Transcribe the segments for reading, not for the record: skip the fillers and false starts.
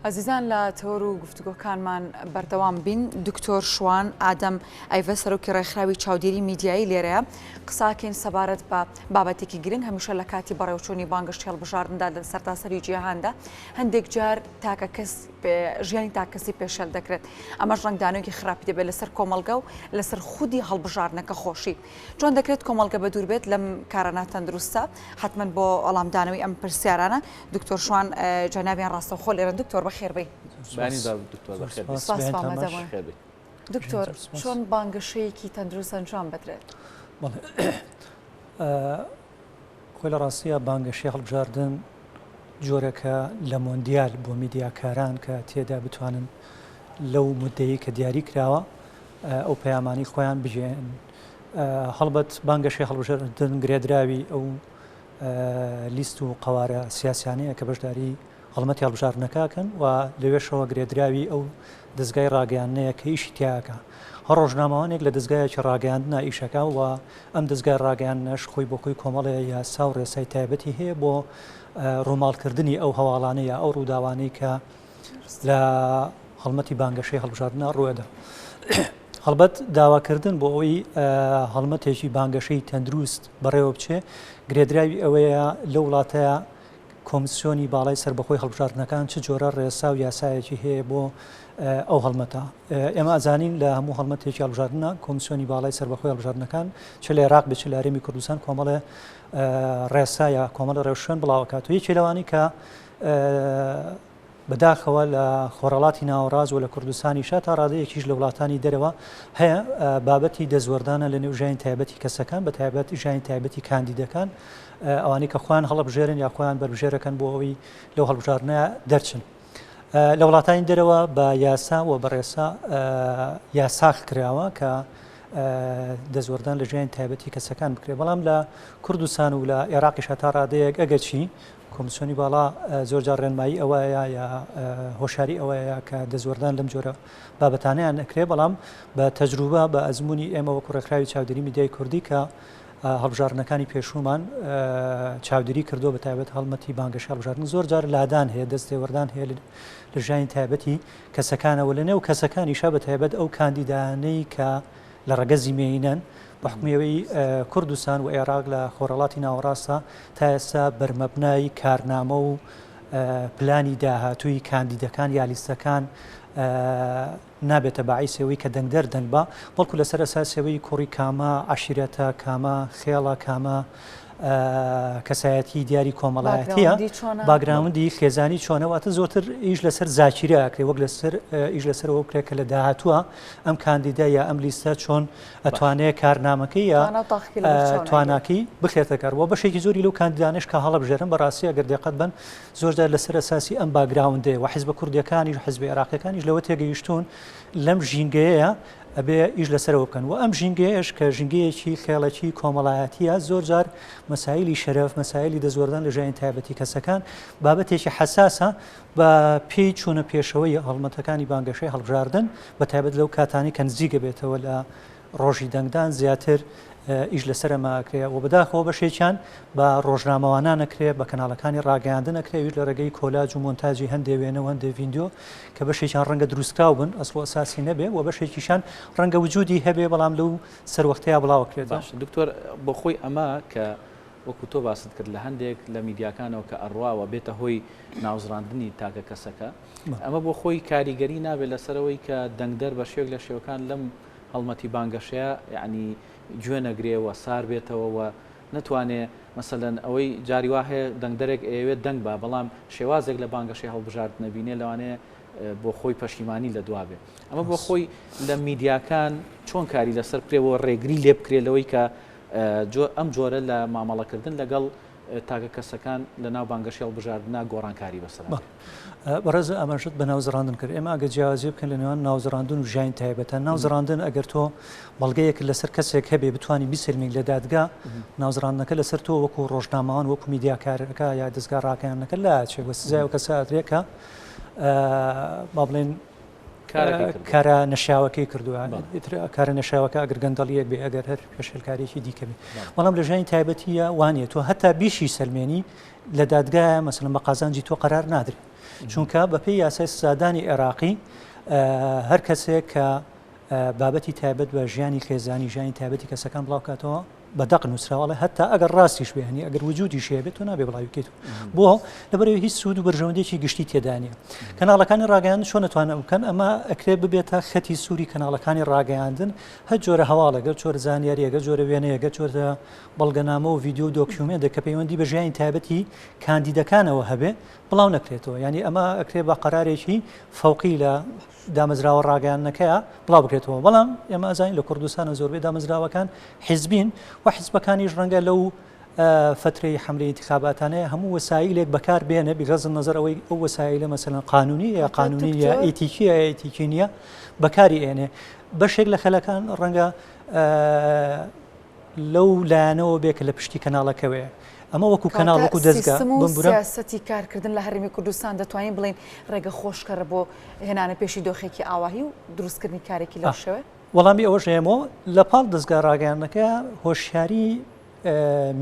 ئازیزان لە تەوەر و گفتوگۆکانمان بەردەوام بین. دکتۆر شوان ئادەم ئەیڤە سەرۆکی ڕێکخراوی چاودێری میدیایی لێرەیە قساکەین سەبارەت بە بابەتێکی گرنگ هەمیشە لە کاتی بەڕێوچوونی بانگشتی هەڵبژاردندا لە سەرتاسەری جیهاندا هەندێک جار تاکە کەس ژیانی تاکەسی پێشێل دەکرێت ئەمەش ڕەنگدانەوەیەکی خراپی دەبێت لەسەر کۆمەڵگە و لەسەر خودی هەڵبژاردنەکە خۆشی. چۆن دەکرێت کۆمەڵگە بەدوور بێت لەم کارە ناتەندروستە؟ حەتمەن بۆ وەڵامدانەوەی ئەم پرسیارانە دکتۆر شوان جەنابیان ڕاستەوخۆ لێرەن. دکتۆر بەخێر بێی. سپاس دکتۆر چۆن بانگەشەیەکی تەندروست ئەنجام بدرێت؟ خۆی لە ڕاستییا بانگەشەی هەڵبژاردن جۆرێکە لە مۆندیال بۆ میدیاکاران کە تێدا بتوانن لەو مدەیە کە دیاری کراوە ئەو پەیامانەی خۆیان بگەیەنن. هەڵبەت بانگەشەی هەڵبژاردن گرێدراوی ئەو لیست و قەوارە سیاسیانەیە کە بەشداری هەڵمەتی هەڵبژاردنەکە ئەکەن و لەوێشەوە گرێدراوی ئەو دەزگای ڕاگەیاندنەیە کە ئیشی تیاکە. هەر ڕۆژنامەوانێک لە دەزگایەکی ڕاگەیاندنا ئیشەکە و ئەم دەزگای ڕاگەیاندنەش خۆی بۆ خۆی کۆمەڵێ یاسا و ڕێسای تایبەتی هەیە بۆ ڕووماڵکردنی ئەو هەواڵانە یا ئەو ڕووداوانەی کە لە هەڵمەتی بانگەشەی هەڵبژاردنە ڕووەدا. هەڵبەت داواکردن بۆ ئەوەی هەڵمەتێکی بانگەشەی تەندروست بەڕێوە بچێ گرێدراوی ئەوەیە لە وڵاتەیە کۆمسیۆنی باڵای سەربەخۆی هەڵبژاردنەکان چ جۆرە ڕێسا و یاسایەکی هەیە بۆ ئەو هەڵمەتە. ئێمە ئەزانین لە هەموو هەڵمەتێکی هەڵبژاردنە کۆمسیۆنی باڵای سەربەخۆی هەڵبژاردنەکان چ لە عێراق بێت چ لە هەرێمی کوردستان کۆمەڵێ ڕێسا یا کۆمەڵە ڕێوشوێن بڵاوەکات و یەکێ لەوانەی کە بەداخەوە لە خۆرهەڵاتی ناوەڕاست و لە کوردستانیشا تا ڕادەیەکیش لە وڵاتانی دەرەوە هەیە بابەتی دەستوەردانە لە نێو ژیانی تایبەتی کەسەکان بە تایبەت ژیانی تایبەتی کاندیدەکان ئەوانەی کە خۆیان هەڵەبژێرن یا خۆیان بەربژێرەکەن بۆ ئەوەی لەو هەڵبژاردنە دەرچن. لە وڵاتانی دەرەوە بە یاسا و بە ڕێسا یاساخ کراوە کە دەستوەردان لە ژیانی تایبەتی کەسەکان بکرێت بەڵام لە کوردستان و لە عێراقیش هەتا ڕادەیەک ئەگەرچی کۆمسیۆنی باڵا زۆر جار ڕێنمایی ئەوەیە یا هۆشاری ئەوەیە کە دەستوەردان لەم جۆرە بابەتانەیان نەکرێ بەڵام بە تەجروبە بە ئەزمموی ئێمە وەکو ڕێکخراوی چاودێری میدیای کوردی کە هەڵبژاردنەکانی پێشوومان چاودێری کردووە بە تایبەت هەڵمەتی بانگەشەی هەڵبژاردن زۆر جار لادان هەیە دەست تێوەردان هەیە لە ژیانی تایبەتی کەسەکانەوە لە نێو کەسەکانیشا بە تایبەت ئەو کاندیدانەی کە لە ڕەگەزی مێینەن بە حوکمی ئەوەی کوردستان و عێراق لە خۆرهەڵاتی ناوەڕاستە تا ئێستا بەرمەبنای کارنامە و پلانی داهاتووی کاندیدەکان یا لیستەکان نابێتە باعیسی ئەوەی کە دەنگدەر دەنگ با، بەڵکو لەسەر ئەساسی ئەوەی کوڕی کامە عەشیرەتە، کامە خێڵە، کامە کەسایەتی دیاری کۆمەڵایەتیە، باکگراوندی خێزانی چۆنە، واتە زۆرتر ئیش لەسەر زاکیرە ئەکرێ وەک لەسەر ئیش لەسەر ئەوە بکرێت کە لە داهاتووە ئەم کاندیدە یا ئەم لیستە چۆن ئەتوانێ کارنامەکەی یا تواناکەی بخرێتە کار و بەشێکی زۆری لەو کاندیدانەش کە هەڵەبژێرن بەڕاستی ئەگەر دقەت بن زۆرجار لەسەر ئەساسی ئەم باکگراوندەیە و حیزبە کوردیەکانیش و حیزبە عێراقیەکانیش لەوە تێگەیشتوون لەم ژینگەیە ئەبێ ئیش لەسەرەوە بکەن و ئەم ژینگەیەش کە ژینگەیەکی خێڵەکی کۆمەڵایەتیە زۆرجار مەسایلی شەرەف مەسایلی دەستوەردان لە ژیانی تایبەتی کەسەکان بابەتێکی حەساسە بە پێی چوونە پێشەوەی هەڵمەتەکانی بانگەشەی هەڵبژاردن بە تایبەت لەو کاتانەی کە نزیکە بێتەوە لە ڕۆژی دەنگدان زیاتر ئیش لەسەر ئەمە ئەکرێ و بەداخەوە بەشێکیان بە ڕۆژنامەوانان ئەکرێ بە کەناڵەکانی ڕاگەیاندن ئەکرێ ئەویش لە ڕێگەی کۆلاج و مۆنتاجی هەندێ وێنە و هەندێ ڤیدیۆ کە بەشێکیان ڕەنگە دروستکراو بن ئەسڵ و ئەساسی نەبێ و بەشێکیشان ڕەنگە وجودی هەبێ بەڵام لەو سەروەختەیا بڵاو ئەکرێتەوە. باشە دکتۆر بۆ خۆی ئەمە کە وەکو تۆ باست کرد لە هەندێک لە میدیاکانەوە کە ئەڕوا و بێتە هۆی ناوزڕاندنی تاکە کەسەکە ئەمە بۆ خۆی کاریگەری نابێت لەسەرەوەی کە دەنگدەر بە شێوەیەک لە شێوەکان لەم هەڵمەتی بانگەشەیە یەعنی گوێ نەگرێ و سار بێتەوە و نەتوانێ مەسەلەن ئەوەی جاری وا هەیە دەنگدەرێک ئەیەوێت دەنگ با بەڵام شێوازێک لە بانگەشەی هەڵبژاردنە بینێ لەوانەیە بۆ خۆی پەشیمانی لە دوا بێ ئەمە بۆ خۆی لە میدیاکان چۆن کاری لەسەر بکرێ و ڕێگری لێ بکرێ لەوەی کە ئەم جۆرە لە مامەڵەکردن لەگەڵ تاکە کەسەکان لە ناو بانگەشەی هەڵبژاردنا گۆڕانکاری بەسەرا بێ. بەڕێز ئاماژەت بە ناوزڕاندن کرد، ئێمە ئەگەر جیاوازی بکەین لە نێوان ناوزڕاندن و ژیانی تایبەتە، ناوزڕاندن ئەگەر تۆ بەڵگەیەکت لەسەر کەسێک هەبێ بتوانی بیسەلمێنی لە دادگا، ناوزڕاندنەکە لەسەر تۆ وەکو ڕۆژنامەوان وەکو میدیاکارەکە یا دەزگا ڕاگەیاندنەکە لاچێ و سزای ئەو کەسە ئەدرێ کە با بڵێین کارە نەشیاوەکەی کردووە کارە نەشیاوەکە ئەگەر گەندەڵیەک بێ ئەگەر هەر پێشێلکاریەکی دیکە بێ بەڵام لە ژیانی تایبەتیە وانە تۆ هەتا بیشی سەلمێنی لە دادگایە مەسەلەن بە قازانجی تۆ قەرار نادرێ. چونکە بەپێی یاسای سزادانی عێراقی هەر کەسێک کە بابەتی تایبەت بە ژیانی خێزانی ژیانی تایبەتی کەسەکان بڵاوکاتەوە بە دەق نووسراوە ئەڵێ هەتا ئەگەر ڕاستیش بێ هەنی ئەگەر وجودیش هەیە بێت تۆ نابێ بڵاوی بکەیت بۆ لەبەرەوەی هیچ سوود و بەرژەوەندێکی گشتی تێدا نییە کەناڵەکانی ڕاگەیاندن چۆن نەتوانن بکەن ئەمە ئەکرێ ببێتە خەتی سووری کەناڵەکانی ڕاگەیاندن هەر جۆرە هەواڵێک گەر جۆرە زانیاریە گەر جۆرە وێنەیە گەر جۆرە بەڵگەنامە و ڤیدیۆ و دۆکیومێنتە کە پەیوەندی بە ژیانی تایبەتی کاندیدەکانەوە هەبێ بڵاو نەکرێتەوە یعنی ئەمە ئەکرێ بە قەرارێکی فەوقی لە دامەزراوە ڕاگەیاندنەکەیە بڵاو بکرێتەوە بەڵام ئێمە ئەزانین لە کوردستانە زۆربەی دامەزراوەکان حیزبین و حیزبەکانیش ڕەنگە لەو فترەی حملەی انتخاباتانەیە هەموو وەسایلێک بەکار بێنێ بغض النظر ئەوەی ئەو وەسایلە مەسەلەن قانونی یا قانونی یا ئیتیکی یا ئیتیکی نییە بەکاری ئێنێ بەشێک لە خەلەکان ڕەنگە لەو لایەنەوە بێ کە لە پشتی کەناڵەکەوەیە. ئەمە وەکو کەناڵ وەکو دەزگا سیستم و سیاسەتی کارکردن لە هەرێمی کوردستان دەتوانین بڵێین ڕێگە خۆشکەرە بۆ هێنانە پێشی دۆخێکی ئاواهی و دروستکردنی کارێکی لەو شێوەیە؟ وەڵامی ئەوەش ئێمەوە لە پاڵ دەزگا ڕاگەیاندنەکە هۆشیاری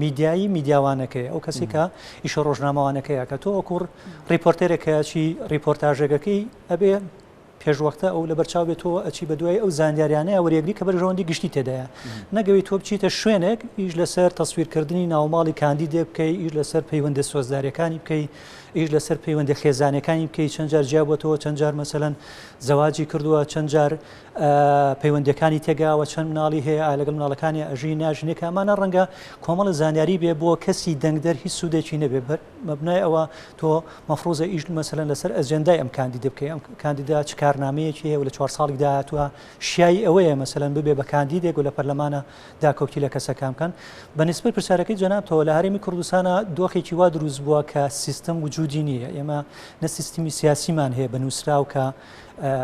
میدیایی میدیاوانەکەی ئەو کەسی کە ئیشە ڕۆژنامەوانەکەیە کە تۆ وەکو ڕیپۆرتێرێک کە ڕیپۆرتاژێکەکەی ئەبێ پێشوەختە ئەو لەبەرچاو بێت تۆ ئەچی بەدوای ئەو زانیاریانەیە وەریەگری کە بەرژەوەندی گشتی تێدایە نەگەوی تۆ بچیتە شوێنێک ئیش لەسەر تەسویرکردنی ناوماڵی کاندیدێک بکەی ئیش لەسەر پەیوەندە سۆزداریەکانی بکەی ئیش لەسەر پەیوەندە خێزانەکانی بکەی چەند جار جیابووەتەوە چەند جار مەسەلەن زەواجی کردووە چەند جار پەیوەندەکانی تێگاوە چەند مناڵی هەیە ئا لەگەڵ مناڵەکانی ئەژی ناژنێ کە ئەمانە ڕەنگە کۆمەڵە زانیاری بێ بۆ کەسی دەنگدەر هیچ سوودێکی نەبێ مەبنای ئەوە تۆ مەفروزە ئیش مەسەلەن لەسەر ئەجێندای ئەم کاندیدە بکەی، ئەم کاندیدە چ کارنامەیەکی هەیە و لە چوار ساڵی داهاتووە شیاوی ئەوەیە مەسەلەن ببێ بە کاندیدێک و لە پەرلەمانە داکۆکی لە کەسەکان بکەن. بە نیسبەت پرسیارەکەی جەنابتەوە لە هەرێمی کوردستانا دۆخێکی وا دروست بووە کە سیستم وجودی نییە، ئێمە نە سیستمی سیاسیمان هەیە بە نووسراو کە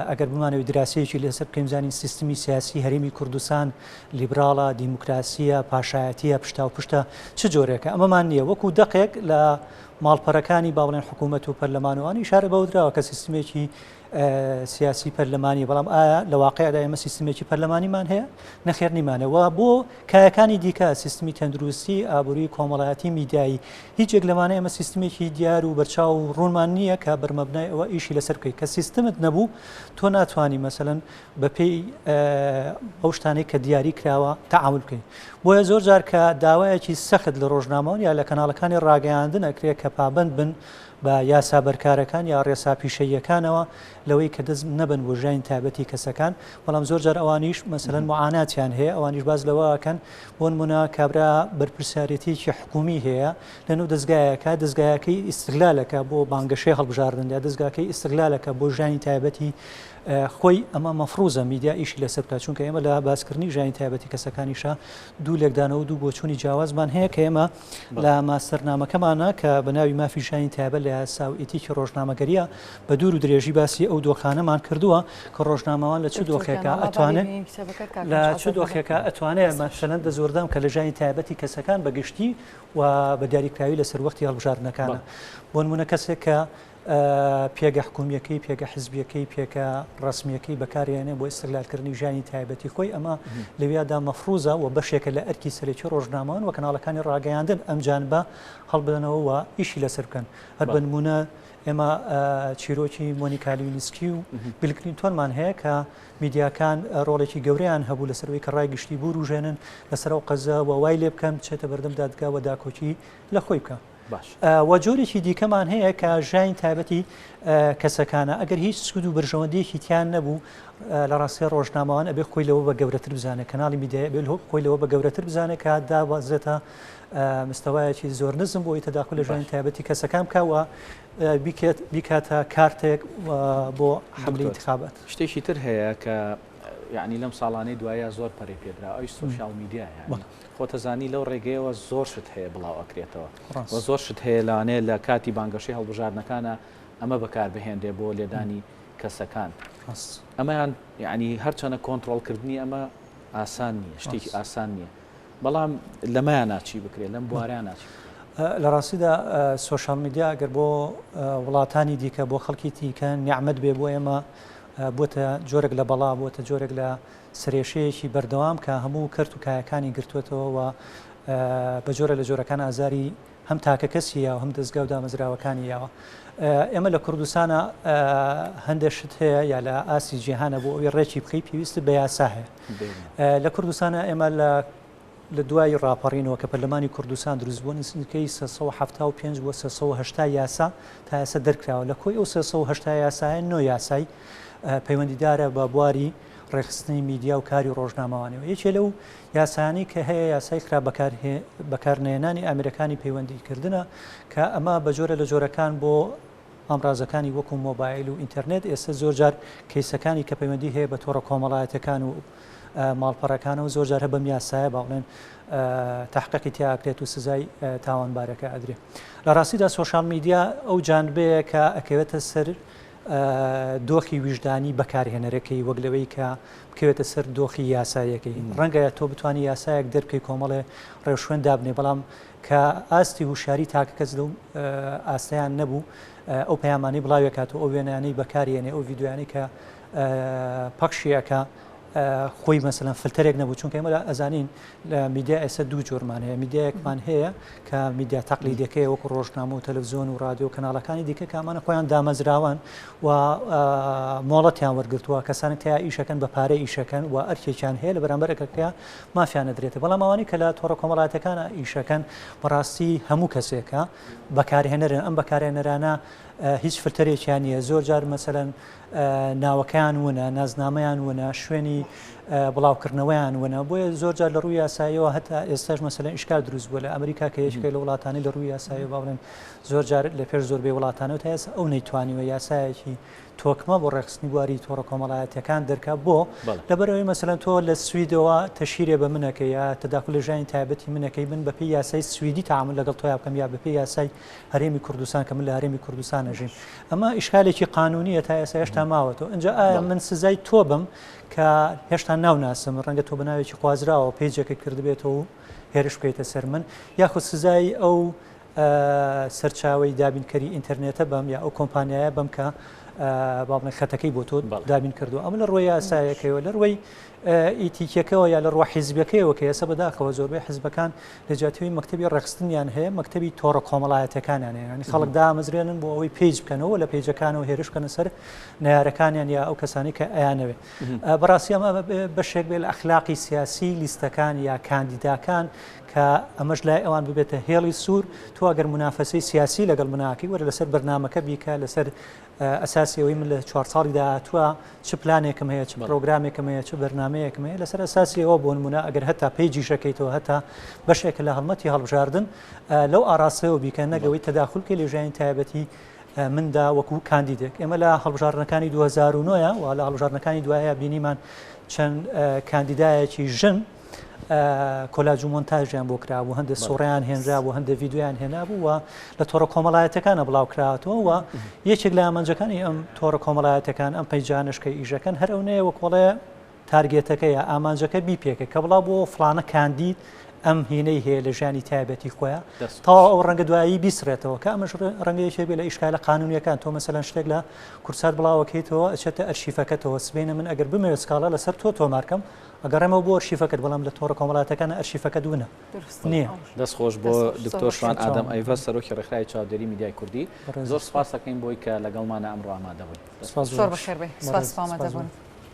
ئەگەر بمانەوێت دراسەیەکی لەسەر بکەین بزانین سیستمی سیاسی هەرێمی کوردستان لیبراڵە، دیموکراسییە، پاشایەتییە، پشتاوپشتە، چ جۆرێکە؟ ئەمەمان نییە. وەکو دەقێک لە ماڵپەرەکانی با بڵێن حکوومەت و پەرلەمان و ئەوانە ئیشارە بەوە دراوە کە سیستمێکی سیاسی پەرلەمانی بەڵام ئایا لە واقعدا ئێمە سیستمێکی پەرلەمانیمان هەیە؟ نەخێر نیمانە و بۆ کایەکانی دیکە سیستمی تەندروستی، ئابووری، کۆمەڵایەتی، میدیایی هیچ یەک لەمانە ئێمە سیستمێکی دیار و بەرچاو و ڕوونمان نییە کە بەرمەبنای ئەوە ئیشی لەسەر بکەیت کە سیستمت نەبوو تۆ ناتوانی مەسەلەن بەپێی ئەو شتانەی کە دیاری کراوە تەعامول بکەین بۆیە زۆر جار کە داوایەکی سەخت لە ڕۆژنامەوان یا لە کەناڵەکانی ڕاگەیاندن ئەکرێت کە پابەند بن بە یاسا بەرکارەکان یا ڕێسا پیشەییەکانەوە لەوەی کە دەست نەبەن بۆ ژیانی تایبەتی کەسەکان بەڵام زۆر جار ئەوانیش مەسەلەن معاناتیان هەیە ئەوانیش باس لەوە ئەکەن بۆ نمونە کابرا بەرپرسیارێتیەکی حکومی هەیە لەنێو دەزگایەکە دەزگایەکەی ئیستغلالەکە بۆ بانگەشەی هەڵبژاردن یا دەزگاکەی ئیستغلالەکە بۆ ژیانی تایبەتی خۆی ئەمە مەفروزە میدیا ئیشی لەسەر بکات چونکە ئێمە لە باسکردنی ژیانی تایبەتی کەسەکانیشا دوو لێکدانەوە و دوو بۆچوونی جیاوازمان هەیە کە ئێمە لە ماستەرنامەکەمانە کە بە ناوی مافی ژیانی تایبەت لە یاسا و ئیتیکی ڕۆژنامەگەریە بە دوور و درێژی باسی ئەو دۆخانەمان کردووە کە ڕۆژنامەوان لە چ دۆخێکا ئەتوانێت لە چ دۆخێکا ئەتوانێت مەسەلەن دەستوەردان کە لە ژیانی تایبەتی کەسەکان بە گشتی و بە دیاریکراوی لە سەروەختی هەڵبژاردنەکانە بۆ نمونە کەسێک کە پێگە حکومییەکەی، پێگە حزبییەکەی، پێگە ڕەسمییەکەی بەکارئەهێنێ بۆ ئیستغلالکردنی ژیانی تایبەتی خۆی، ئەمە لەویادا مەفروزە و بەشێکە لە ئەرکی سەرەکی ڕۆژنامەوان و کەناڵەکانی ڕاگەیاندن ئەم جانبە هەڵبدەنەوە و ئیشی لەسەر بکەن. هەر بە نموونە ئێمە چیرۆکی مۆنیکا لیوینسکی و بیل کلینتۆنمان هەیە کە میدیاکان ڕۆڵێکی گەورەیان هەبوو لەسەر ئەوەی کە ڕای گشتی بوروژێنن لەسەر ئەو قەزە و وای لێ بکەن بچێتە بەردەم دادگا و داکۆکی لە خۆی بکا. باش. وە جۆرێکی دیکەمان هەیە کە ژیانی تایبەتی کەسەکانە ئەگەر هیچ سوود و بەرژەوەندیەکی تیان نەبوو لە ڕاستیە ڕۆژنامەوان ئەبێ خۆی لەوە بە گەورەتر بزانێت کەناڵی میدیای ئەبێ خۆی لەوە بە گەورەتر بزانێت کە دابەزێتە مستەوایەکی زۆر نزم بۆی تەداخول لە ژیانی تایبەتی کەسەکان بکە و بیکێت بیکاتە کارتێک بۆ حملەی انتخابات. شتێکی تر هەیە کە یعنی لەم ساڵانەی دوایە زۆر پەرەی پێدرا ئەویش سۆشیال میدیا یعنی خۆتەزانی لەو ڕێگەیەوە زۆر شت هەیە بڵاو ئەکرێتەوە و زۆر شت هەیە لەوانەیە لە کاتی بانگەشەی هەڵبژاردنەکانە ئەمە بەکاربهێنرێ بۆ لێدانی کەسەکان ئەمەیان یعنی هەرچەنە کۆنتڕۆڵکردنی ئەمە ئاسان نییە شتێکی ئاسان نییە بەڵام لەمەیان ناچی بکرێت لەم بواریان ناچی لە ڕاستیدا سۆشیال میدیا ئەگەر بۆ وڵاتانی دیکە بۆ خەڵکی دیکە نیعمەت بێ بۆ ئێمە بووەتە جۆرێک لە بەڵا، بووەتە جۆرێک لە سەرێشەیەکی بەردەوام کە هەموو کەرت و کایەکانی گرتووەتەوە و بە جۆرە لە جۆرەکان ئازاری هەم تاکەکەسی یاوە هەم دەزگا و دامەزراوەکانی یاوە. ئێمە لە کوردستانە هەندێک شت هەیە یا لە ئاستی جیهانە بۆ ئەوی ڕێکی بخەی پێویست بە یاسا هەیە. لە کوردستانە ئێمە لە لە دوای ڕاپەڕینەوە کە پەرلەمانی کوردستان دروست بووە نزیکەی 375 بۆ 380 یاسا تا ئێستا دەرکراوە لە کۆی ئەو 380 یاسایە نۆ یاسای پەیوەندیدارە بە بواری ڕێکخستنی میدیا و کاری ڕۆژنامەوانیەوە یەکێ لەو یاسایانەی کە هەیە یاسای خراپ بەکارنەهێنانی ئامێرەکانی پەیوەندیکردنە کە ئەمە بە جۆرە لە جۆرەکان بۆ ئامرازەکانی وەکو مۆبایل و ئینتەرنێت ئێستا زۆرجار کەیسەکانی کە پەیوەندی هەیە بە تۆڕە کۆمەڵایەتەکان و ماڵپەڕەکانەوە زۆر جار هە بەم یاسایە با بڵێن تحقیقی تیا ئەکرێت و سزای تاوانبارەکە ئەدرێ لە ڕاستیدا سۆشیال میدیا ئەو جانبەیە کە ئەکەوێتە سەر دۆخی ویژدانی بەکارهێنەرەکەی وەک لەوەی کە بکەوێتە سەر دۆخی یاساییەکەی ڕەنگە تۆ بتانی یاسایەک دەربکەی کۆمەڵێ ڕێوشوێن دابنێ بەڵام کە ئاستی هوشیاری تاکەکەس لەو ئاستەیان نەبوو ئەو پەیامانەی بڵاوێکات و ئەو وێنانەی بەکارێنێ ئەو ڤیددیویانەی کە پەخشی ئەکا خۆی مەسەلەن فلتەرێک نەبوو چونکە ئێمە ئەزانین لە میدیا ئێستا دوو جۆرمان هەیە میدیایەکمان هەیە کە میدیا تەقلیدەکەی وەکو ڕۆژنامە و تەلەڤزیۆن و رادیۆ و کەناڵەکانی دیکە کامانە خۆیان دامەزراوان و مۆڵەتیان وەرگتووە کەسانی تیا ئیشەکەن بە پارە ئیشەکەن و ئەرکێکیان هەیە لە بەرامبەر ئەرکەکە مافیان نەدرێتە بەڵام ئەوانەی کە لە تۆڕە کۆمەڵایەتەکانە ئیشەکەن بەڕاستی هەموو کەسێکە بەکارهێنەرن ئەم بەکارهێنەرانە هیچ فلتەرێکیان نییە زۆر جار مەسەلەن ناوەکەیان ونە، نازنامەیان ونە، شوێنی بڵاوکردنەوەیان ونە، بۆیە زۆر جار لە ڕووی یاساییەوە هەتا ئێستاش مەسەلەن ئیشکال دروست بووە لە ئەمریکا کە یەکێکە لە وڵاتانی لە ڕووی یاساییەوە با بڵێن زۆر جار لە پێش زۆربەی وڵاتانەوە تا ئێستا ئەو نەیتوانیوە یاسایەکی تۆکمە بۆ ڕێکخستنی بواری تۆڕە کۆمەڵایەتیەکان دەرکا بۆ لەبەرئەوەی مەسەلەن تۆ لە سویدەوە تەشهیرێ بە منەکەی یا تەداخول لە ژیانی تایبەتی منەکەی من بەپێی یاسای سویدی تەعامول لەگەڵ تۆیا بکەم یا بەپێی یاسای هەرێمی کوردستان کە من لە هەرێمی کوردستان ئەژیم ئەمە ئیشکالێکی قانونیە تا ئێستا هێشتا ماوەتەوە ئینجا ئایا من سزای تۆ بم کە هێشتا ناو ناسم ڕەنگە تۆ بە ناوێکی خوازراوە پەیجەکە کردبێتەوە و هێرش بکەیتە سەر من یاخود سزای ئەو سەرچاوەی دابینکەری ئینتەرنێتە بەم یا ئەو کۆمپانیایە بەم کە با بڵێن خەتەکەی بۆ تۆ دابین کردو ئەمە لە ڕووی یاسایەکەیەوە لە ڕووی ئیتیکیەکەوە یا لە ڕووە حیزبیەکەیەوە کە ئێستا بەداخەوە زۆربەی حیزبەکان لە جیاتیەوەی مەکتەبی ڕێکخستنیان هەیە مەکتەبی تۆڕە کۆمەڵایەتیەکانیان هەیە یانی خەڵک دامەزرێنن بۆ ئەوەی page بکەنەوە لە page ەکانەوە هێرش بکەنە سەر نەیارەکانیان یا ئەو کەسانی کە ئەیانەوێ بەڕاستی ئەمە بەشێک بێ لە ئەخلاقی سیاسی لیستەکان یا کاندیداکان کە ئەمەش لای ئەوان ببێتە هێڵی سوور تۆ ئەگەر منافەسەی سیاسی لەگەڵ مناکەی وەرە لەسەر بەرنامەکە بیکە لەسەر ئەساسی ئەوەی من لە چوار ساڵی داهاتووە چ پلانێکم هەیە چ پرۆگرامێکم هەیە چ بەرنمەیەکم هەیە لەسەر ئەساسی ئەوە بۆ نمونە ئەگەر هەتا page یشەکەیتەوە هەتا بەشێکە لە هەڵمەتی هەڵبژاردن لەو ئاراستەیەوە بیکە نەگەوەی تەداخل بکەی لە ژیانی تایبەتی مندا وەکو کاندیدێک ئێمە لە هەڵبژاردنەکانی 2009 و لە هەڵبژاردنەکانی دوایە بینیمان چەند کاندیدایەکی ژن کۆلاج و مۆنتاژیان بۆ کرابوو هەندێک سوڕیان هێنرابوو هەندێک ڤیددیویان هێنابوو و لە تۆڕە کۆمەڵایەتەکانە بڵاو کراوەتەوە و یەکێک لە ئامانجەکانی ئەم تۆڕە کۆمەڵایەتەکان ئەم page انەش کە ئیشەکەن هەر ئەو نەیە وەکۆڵێ target ەکە یا ئامانجەکە بیپێکە کە بڵاو بۆ فلانە کاندید ئەم هینەی هەیە لە ژیانی تایبەتی خۆیان تەواو ئەو ڕەنگە دوایی بیسڕێتەوە کە ئەمەش ڕەنگە یەکێک بێ لە ئیشکالە قانونیەکان تۆ مەسەلەن شتێک لە کوردسات بڵاوەکەیتەوە ئەچێتە ئەرشیفەکەتەوە سبەینە من ئەگەر بمەوێت سکاڵا لەسەر تۆ تۆمارکەم ئەگەڕێمەوە بۆ ئەرشیفەکەت بەڵام لە تۆڕە کۆمەڵایەتەکان ئەرشیفەکەت ونە نییە. دەست خۆش بۆ دکتۆر شوان ئادەم ئەیڤەز سەرۆکی ڕێکخراوی چاودێری میدیای کوردی زۆر سوپاس دەکەین بۆی کە لەگەڵمانە ئەمڕۆ ئامادە بووی. زۆر بەخێربێی سوپاس بۆ ئامادەبوون.